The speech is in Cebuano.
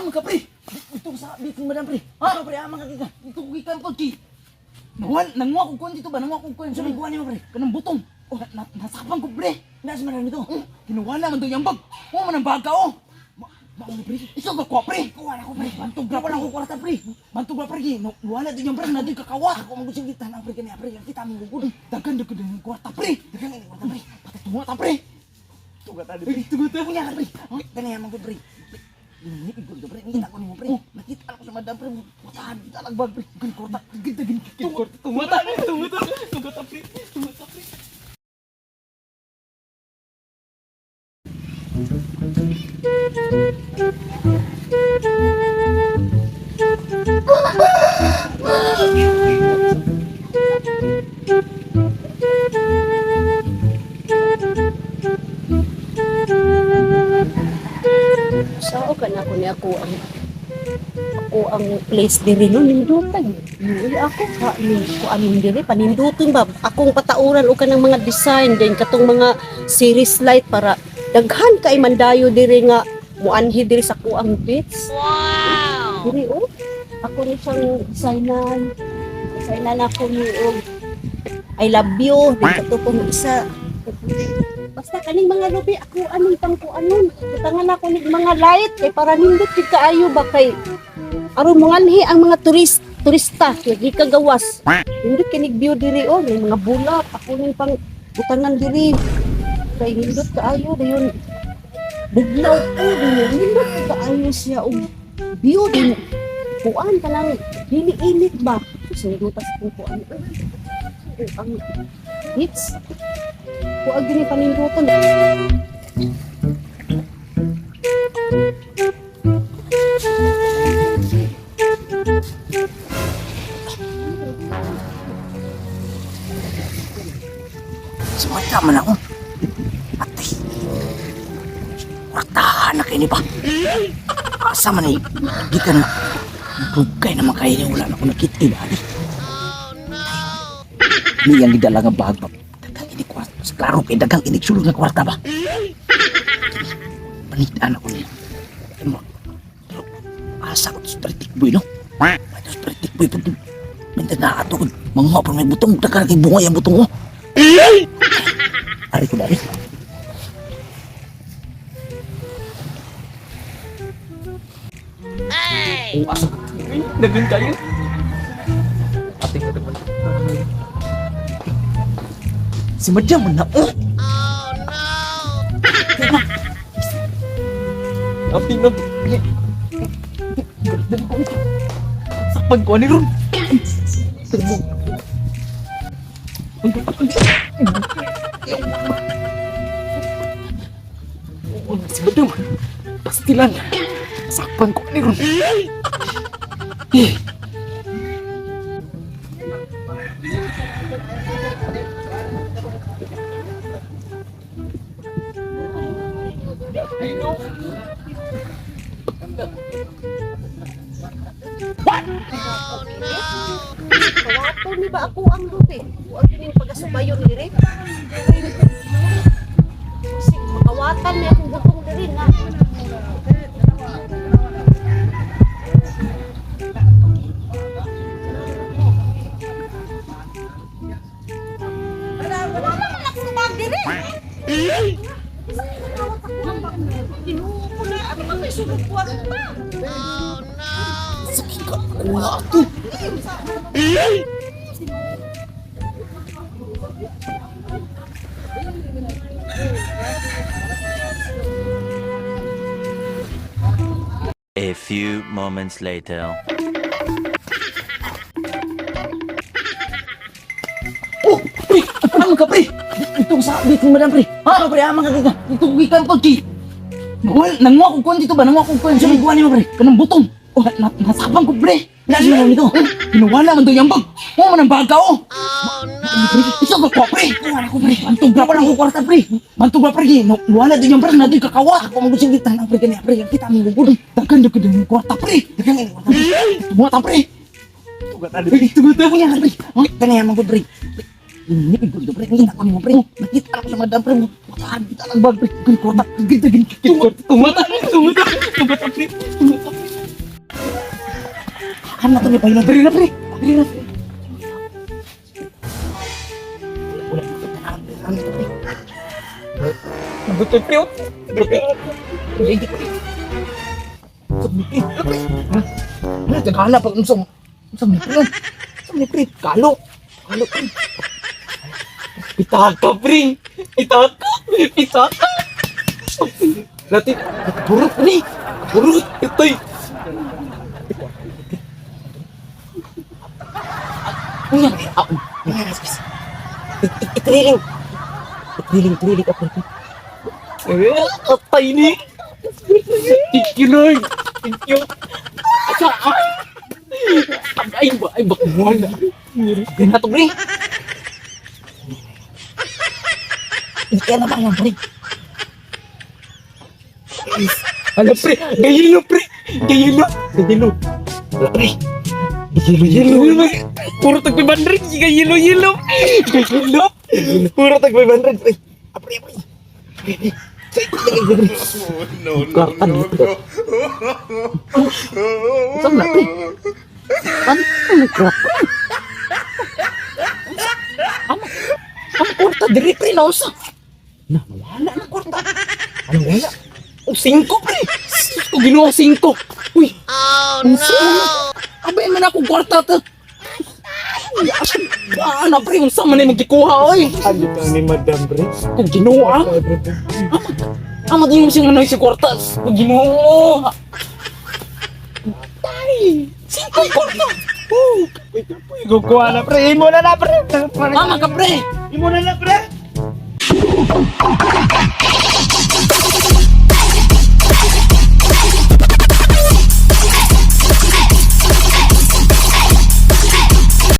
Amo ka, pre. Ito sa bit ni Madam, pre. Ha, pre, ama ka gikan. Ito ko gikan po ki. Nawal, nanguha ko kuan dito ba? Nanguha ko kuan. Sabi kuan nimo, pre. Kanang butong. Oh, nasakpan ko, pre. Nasa man nito. Oh, kinuwala man daw yung bag. Oh, man ang baga oh. Mauna, pre. Ikaw ka kuha, pre. Kuha na ko, pre. Bantog na wala ko kwarta, pre. Bantog na, pre. No, wala din yung pre. Na doon kakawa. Ako magusig dito na, pre. Kani, pre. Kita mong gugod. Dagan dagan din yung kwarta, pre. Dagan ini kwarta, pre. Patatunga ta, pre. Tugat ta, pre. Tugat ta. Kunya, pre. Kani yan, mga pre. Hindi ko pre. Nakita ko nimo, pre. Nakita ko sa madam, pre. Kwartahan kita lang bag, pre. Gan kwarta. Gan gan kwarta. Tunga ta. Tunga ta. Tunga ta, pre. Tunga ta, pre. Sao ka na ko ni ako ang place diri no nindutan. Uy, ako ka ni ko anin diri paninduton ba akong patauran og kanang mga design din katong mga series light para daghan kay mandayo diri nga muanhi diri sa kuang beach. Wow. Diri oh. Ako ni siyang designan. Designan ako ni og I love you din kato pong isa. Basta kaning mga lubi ako anong pang kuanon. Butangan ako nig mga light kay para nindot gid kaayo ba kay aron manganhi ang mga turista kay gikagawas. Nindot kinig view diri oh, may mga bulak ako ning pang butangan diri. Kay nindot kaayo dayon. Bugnaw ko dayon. Nindot kaayo siya og view din. Kuan kanang dili init ba? Sindutas kung kuan. Ang hits. Kuag din panindutan. Sumata man ako. Atay. Kwartahan na kayo ni ba? Asa man eh. Gikan na. Rugkay naman kayo niya. Wala na ako nakita ba? Oh no! Niyang gidala nga bag ba? Dagang ini kwarta. Klaro kay dagang ini sulod nga kwarta ba? Panitaan ako niya. Ano? Pero asa ko sa politik boy no? Ito sa politik boy. Pag minta na ato ko. Manguha pa may butong. Dagang kay bunga yung butong ko. Ari ko dari. Oh, asa ka. Dagan kayo. Ating ka naman. Si Madam man na. Oh! Ating na. Sakpan ko ani ron. Oh, si Madam. Pastilan. Sakpan ko ani ron. Eh. Kawato ni ba ako ang lubi? Huwag yun yung pagasubayon diri. Kasi makawatan ni akong butong diri na. Wala man ako bag diri. Tinuo ko na ano ba may sulod kwarta? Sakit ka. Wala ato. A few moments later. Oh, pre! Ano ka, pre? Itong sa bit ni Madam, pre. Ha, pre, ama ka gikan. Ito ko gikan po, ki. Nawal, nanguha ko kuan dito ba? Nanguha ko kuan. Sabi kuan nimo, pre. Kanang butong. Oh, nasakpan ko, pre. Nasa man nito. Kinuwala man daw yung bag. Oh, man ang baga, oh. Oh, no! Ikaw ka kuha, pre. Kuha na ko, pre. Bantog na wala ko kwarta, pre. Bantog na, pre. No, wala din yung pre. Na doon kakawa. Ako magusig dito. Pre, kani, pre. Kita mong gugod. Dagan dagan din yung kwarta, pre. Dagan ini kwarta, pre. Tunga ta, pre. Tunga ta, pre. Tunga ta, pre. Kani yan, mga pre. Hindi ko pre. Nakita ko nimo, pre. Nakita ko sa madam, pre. Kwartahan kita lang bag, pre. Gan kwarta. Gan gan kwarta. Tunga ta. Tunga ta. Tunga ta, pre. Tunga ta, pre. na to ni Pailo. Diri na, pre. Diri na, pre. Wala, wala. Ano to, pre? Butoy, pre. Oh. Pre, hindi ko. Pre, pre. Ano, tagala pag unsa unsa ni pre? Unsa ni pre? Kalo. Kalo, pre. Pitaka, pre. Pitaka. Pitaka. Lati. Burot, pre. Burot. Ito'y. Unya, ah, unya, guys. Itriling. Itriling, triling ako. Eh, atay ni. Thank you, Lord. Thank you. Saan? Ay, ba? Ay, bakuhan na. Gana to, pre. Ika na ba yan, pre? Ala, pre. Gayelo, pre. Gayelo. Gayelo. Wala, pre. Yelo, yelo. Puro tag 500. Gayelo, yelo. Gayelo. Puro tag 500, pre. Ah, pre, pre. Pre, pre. Pre, pre. No, no, Kwarta no, dito. no. Saan na, pre? Ano? Ano, pre? Ano? Ang kwarta, diri, pre, nausa. Na, wala na kwarta. Ano, wala? Oh, 5, pre. Sus ko, Ginoo, 5. Uy. Oh, no! Abay man ako kwarta to. Ah, na, pre. Unsa man ay magkikuha, oy. Ano ka ni Madam pre? Kung Ginoo, ah. Ama, di mo siyang ano si kwarta. Kung Ginoo. Tay. 5 kwarta. Oh. Kukuha na pre, imo na na pre. Mama ka, pre. Imo na na pre.